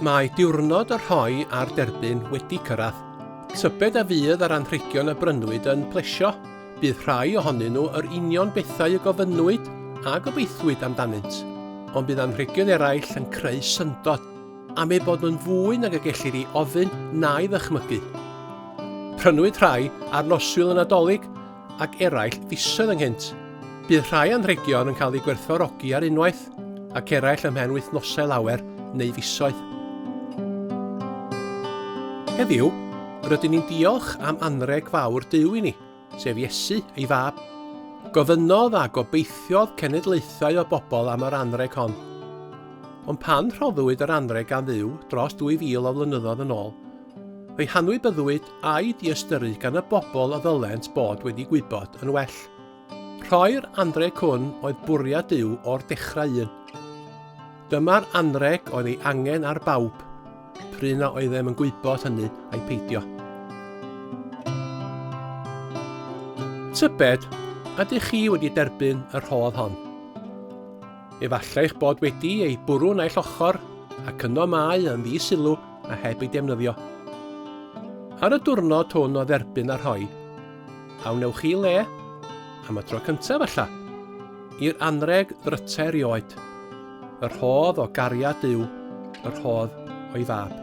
Mae diwrnod y rhoi a'r derbyn wedi cyrraedd. Tybed a fydd yr anrhegion a brynwyd yn plesio? Bydd rhai ohonyn nhw yr union bethau y gofynnwyd a gobeithiwyd amdanynt, ond bydd anrhegion eraill yn creu syndod am eu bod nhw'n fwy nag y gellir ei ofyn na'i ddychmygu. Prynwyd rhai ar noswyl y Nadolig ac eraill fisoedd ynghynt. Bydd rhai anrhegion yn cael eu gwerthfawrogi ar unwaith, ac eraill ymhen wythnosau lawer neu fisoedd. Heddiw, rydyn ni'n diolch am anrheg fawr Duw i ni, sef Iesu, ei fab. Gofynnodd a gobeithiodd cenedlaethau o bobl am yr anrheg hon. Ond pan rhoddwyd yr anrheg gan Dduw dros 2000 o flynyddoedd yn ôl, Fe'i hanwybyddwyd a'i diystyru gan y bobl a ddylent bod wedi gwybod yn well. Rhoi'r anrheg hwn oedd bwriad Duw o'r dechrau un. Dyma'r anrheg oedd ei angen ar bawb, prun a oeddem yn gwybod hynny ai peidio. Tybed, ydych chi wedi derbyn y rhodd hon? Efallai eich bod wedi ei bwrw naill ochr ac yno mae yn ddi-sylw a heb ei defnyddio. Ar y diwrnod hwn o dderbyn a rhoi, a wnewch chi le, am y tro cyntaf falla, i'r anrheg ddrytau erioed, y rhodd o gariad Duw, y rhodd o'i fab.